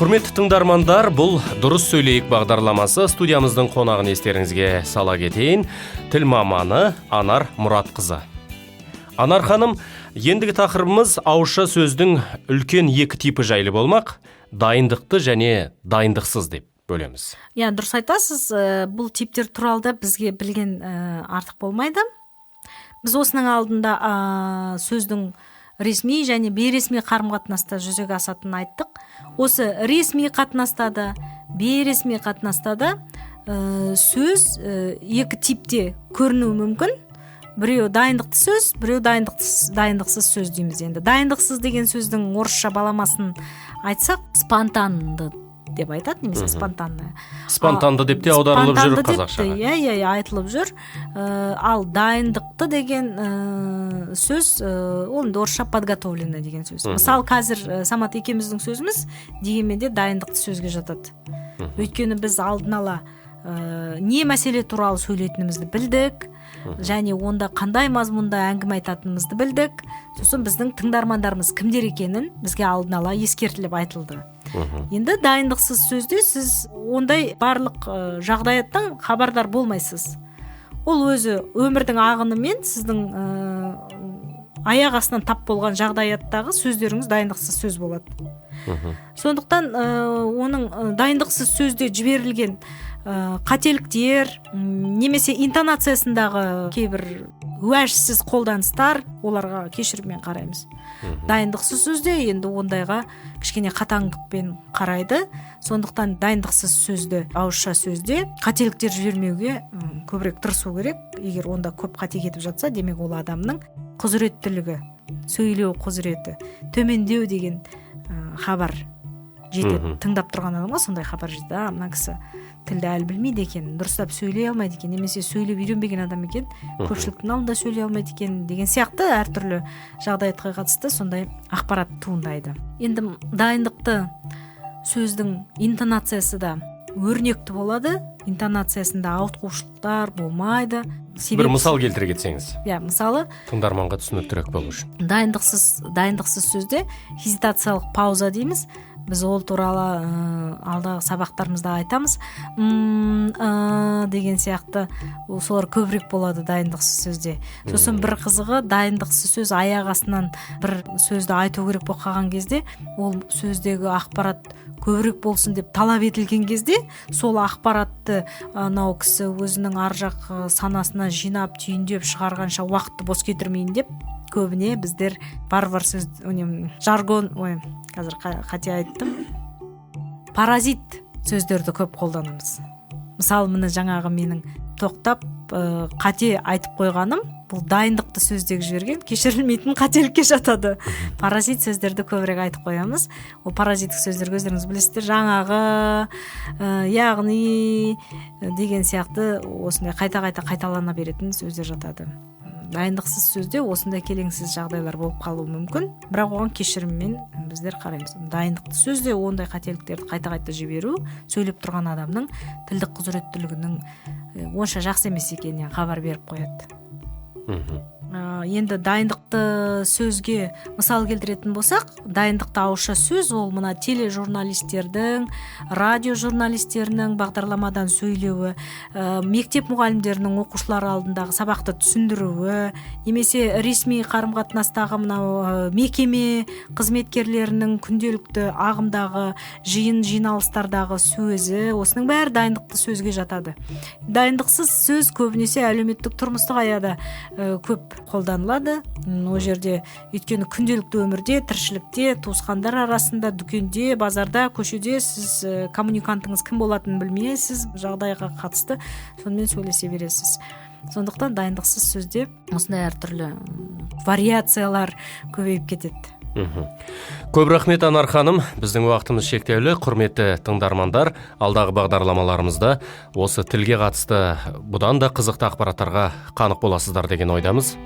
Құрметті тыңдармандар, бұл «Дұрыс сөйлейік» бағдарламасы. Студиямыздың қонағын естеріңізге сала кетейін: тіл маманы Анар Мұратқызы. Анар ханым, ендігі тақырыбымыз ауызша сөздің үлкен екі типі жайлы болмақ. Дайындықты және дайындықсыз деп бөлеміз. Иә, дұрыс айтасыз. Бұл типтер туралы да бізге білген артық болмайды. Біз осының алдында сөздің ресми және бейресми қарым қатынаста жүзеге асатынын айттық. Осы ресми қатынаста да, бейресми қатынаста да сөз екі типте көрінуі мүмкін: біреуі дайындықты сөз, біреуі дайындықсыз сөз дейміз. Енді дайындықсыз деген сөздің орысша баламасын айтсақ, спонтанды деп айтады немесе спонтанный. Спонтанды деп те аударылып жүр Спонтанды деп те, қазақшаға. Иә, айтылып жүр. Ал дайындықты деген сөз, ол енді орысша подготовленный деген сөз. Мысалы, қазір Самат екеуміздің сөзіміз дегенмен де дайындықты сөзге жатады, өйткені біз алдын ала не мәселе туралы сөйлейтінімізді білдік және онда қандай мазмұнда әңгіме айтатынымызды білдік. Сосын біздің тыңдармандарымыз кімдер екенін бізге алдын ала ескертіліп айтылды. Енді дайындықсыз сөзде сіз ондай барлық жағдаяттан хабардар болмайсыз. Ол өзі өмірдің ағынымен сіздің аяқ астынан тап болған жағдаяттағы сөздеріңіз дайындықсыз сөз болады. Сондықтан оның дайындықсыз сөзде жіберілген қателіктер немесе интонациясындағы кейбір уәжсіз қолданыстар, оларға кешіріммен қараймыз. Дайындықсыз сөзде енді ондайға кішкене қатаңдықпен қарайды. Сондықтан дайындықсыз сөзді, ауызша сөзде қателіктер жібермеуге көбірек тырысу керек. Егер онда көп қате кетіп жатса, демек, ол адамның құзыреттілігі, сөйлеу құзыреті төмендеу деген хабар жетеді. Тыңдап тұрған адамға сондай хабар жетеді: а, мына кісі тілді әлі білмейді екен, дұрыстап сөйлей алмайды екен немесе сөйлеп үйренбеген адам екен, көпшіліктің алдында сөйлей алмайды екен деген сияқты әртүрлі жағдаятқа қатысты сондай ақпарат туындайды. Енді дайындықты сөздің интонациясы да өрнекті болады, интонациясында ауытқушылықтар болмайды. Бір Себеп мысал келтіре кетсеңіз. Иә, мысалы, Тыңдарманға түсініктірек болу үшін. Дайындықсыз сөзде хезитациялық пауза дейміз. Біз ол туралы алдағы сабақтарымызда айтамыз. М, деген сияқты, ол солар көбірек болады дайындықсыз сөзде. Сосын бір қызығы, дайындықсыз сөз аяқ астынан бір сөзді айту керек болып қалған кезде, ол сөздегі ақпарат көбірек болсын деп талап етілген кезде, сол ақпаратты анау кісі өзінің ар жақ санасына жинап, түйіндеп шығарғанша уақытты бос кетірмейін деп, көбіне біздер варвар сөз, не, жаргон, ой, қазір қате айттым, паразит сөздерді көп қолданамыз. Мысалы, міне, жаңағы менің тоқтап қате айтып қойғаным, бұл дайындықты сөздегі жіберген кешірілмейтін қателікке жатады. Паразит сөздерді көбірек айтып қоямыз. Ол паразиттік сөздер, өздеріңіз білесіздер, жаңағы яғни деген сияқты осындай қайта қайта қайталана беретін сөздер жатады. Дайындықсыз сөзде осындай келеңсіз жағдайлар болып қалуы мүмкін, бірақ оған кешіріммен біздер қараймыз. Дайындықты сөзде ондай қателіктерді қайта қайта жіберу сөйлеп тұрған адамның тілдік құзыреттілігінің онша жақсы емес екенінен хабар беріп қояды. Енді дайындықты сөзге мысал келтіретін болсақ, дайындықты ауызша сөз ол мына тележурналистердің, радио журналистерінің бағдарламадан сөйлеуі, мектеп мұғалімдерінің оқушылар алдындағы сабақты түсіндіруі немесе ресми қарым қатынастағы мынау мекеме қызметкерлерінің күнделікті ағымдағы жиын жиналыстардағы сөзі, осының бәрі дайындықты сөзге жатады. Дайындықсыз сөз көбінесе әлеуметтік тұрмыстық аяда көп қолданылады. Ол жерде, өйткені, күнделікті өмірде, тіршілікте, туысқандар арасында, дүкенде, базарда, көшеде сіз коммуникантыңыз кім болатынын білмейсіз, жағдайға қатысты сонымен сөйлесе бересіз. Сондықтан дайындықсыз сөзде осындай әртүрлі вариациялар көбейіп кетеді. Көп рахмет, Анар ханым. Біздің уақытымыз шектеулі. Құрметті тыңдармандар, алдағы бағдарламаларымызда осы тілге қатысты бұдан да қызықты ақпараттарға қанық боласыздар деген ойдамыз.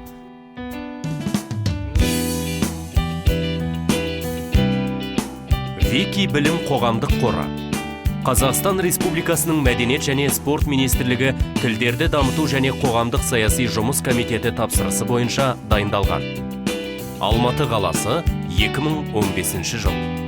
Вики білім қоғамдық қоры, Қазақстан Республикасының Мәдениет және спорт министрлігі, Тілдерді дамыту және қоғамдық саяси жұмыс комитеті тапсырысы бойынша дайындалған. Алматы қаласы, 2015 жыл.